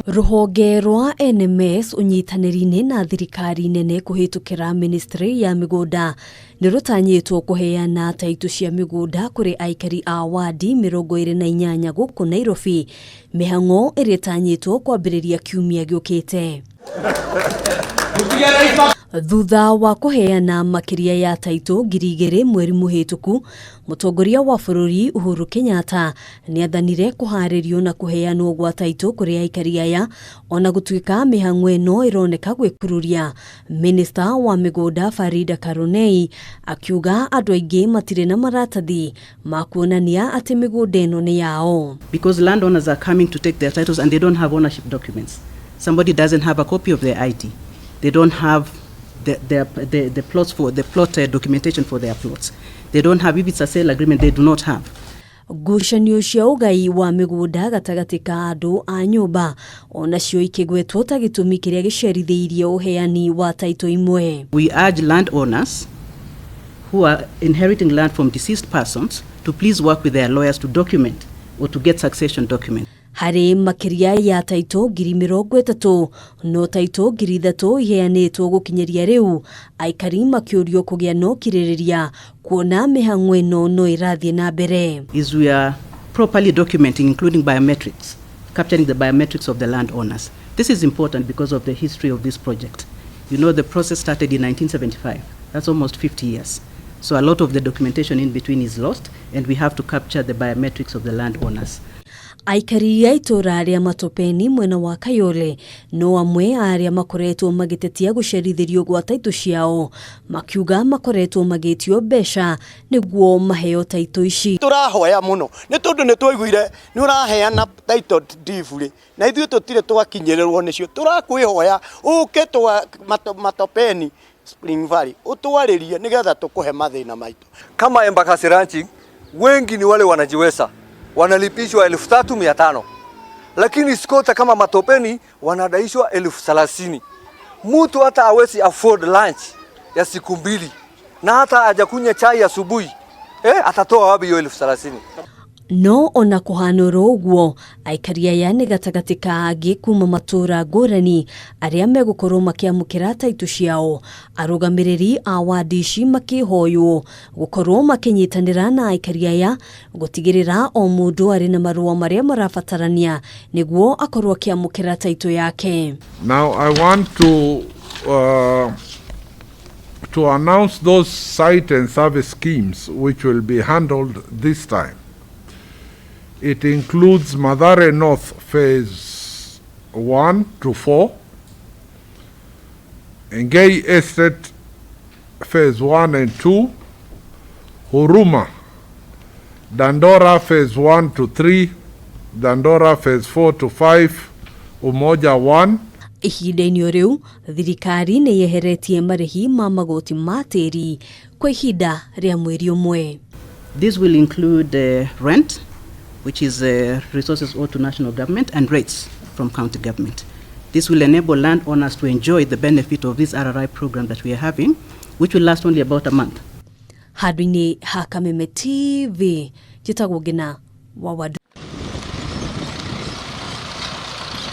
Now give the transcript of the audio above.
Rũhonge rwa NMS ũnyitanĩri-inĩ na thirikari nene kũhĩtũkĩra ministry ya mĩgũnda nĩ rũtanyĩtwo kũheana taitũ cia mĩgũnda kũrĩ aikari a wadi 28 gũkũ Nairobi, mĩhang'o ĩrĩa ĩtanyĩtwo kwambĩrĩria kiumia gĩũkĩte. Thutha wa kũheana makĩria ya taitũ 2000 mweri mũhĩtũku, mũtongoria wa bũrũri Uhuru Kenyatta nĩathanire kũharĩrio na kũheanwo gwa taitũ kũrĩ aikari aya, ona gũtuĩka mĩhang'o ĩno ĩroneka gwĩkururia. Minista wa mĩgũnda Farida Karunei akiuga andũ aingĩ matirĩ na maratathi ma kuonania atĩ mĩgũnda ĩno nĩ yao. Because landowners are coming to take their titles and they don't have ownership documents. Somebody doesn't have a copy of their ID. They don't have the plots for the plot documentation for their plots. They don't have, if it's a sale agreement, they do not have. Ngucanio cia ũgai wa mĩgũnda gatagatĩ ka andũ a nyũmba onacio ikĩgwetwo ta gĩtũmi kĩrĩa gĩcerithĩirie ũheani wa taitũ imwe. We urge landowners who are inheriting land from deceased persons to please work with their lawyers to document or to get succession documents. Harĩ makĩria ya taitũ 30,000, no taitũ 3000 iheanĩtwo gũkinyĩria rĩu, aikari makĩũrio kũgĩa na ũkirĩrĩria kuona mĩhang'o ĩno no ĩrathiĩ na mbere. Is we are properly documenting, including biometrics, capturing the biometrics of the landowners. This is important because of the history of this project. The process started in 1975. That's almost 50 years. So a lot of the documentation in between is lost, and we have to capture the biometrics of the landowners. Aikari a itũra rĩa Matopeni mwena wa Kayole no amwe arĩa makoretwo magĩtetia gũcerithĩrio gwa taitũ ciao, makiuga makoretwo magĩtio mbeca nĩguo maheo taitũ ici. Tũrahoya mũno nĩ tondũ nĩ twaiguire nĩ ũraheana title deed rĩ, na ithuĩ tũtirĩ twakinyĩrĩrwo nĩcio. Tũrakwĩhoya ũke twa Matopeni Spring Valley ũtwarĩrie nĩgetha tũkũhe mathĩna maitũ. Kama Embakasi Ranching, wengi ni wale wanajiweza, wanalipishwa 3500, lakini squatter kama Matopeni wanadaishwa 30,000. Mtu hata hawezi afford lunch ya siku 2 na hata hajakunywa chai asubuhi, atatoa wapi hiyo 30,000? No ona kũhana oro ũguo, aikari aya nĩ gatagatĩ ka angĩ kuma matũra ngũrani arĩa megũkorwo makĩamũkĩra taitũ ciao, arũgamĩrĩri a wadi ici makĩhoywo gũkorwo makĩnyitanĩra na aikari aya gũtigĩrĩra o mũndũ arĩ na marũa marĩa marabatarania nĩguo akorwo akĩamũkĩra taitũ yake. Now I want to announce those site and service schemes which will be handled this time. It includes Mathare North Phase 1 to 4, Ngei Estate Phase 1 and 2, Huruma, Dandora Phase 1 to 3, Dandora Phase 4 to 5, Umoja 1. Ihinda-inĩ o rĩu, thirikari nĩ yeheretie marĩhi ma magoti ma tĩri kwa ihinda rĩa mweri ũmwe. This will include rent, which is resources owed to national government, and rates from county government. This will enable landowners to enjoy the benefit of this RRI program that we are having, which will last only about a month. Handũ-inĩ ha Kameme TV, njĩtagwo Ngina wa Wadu.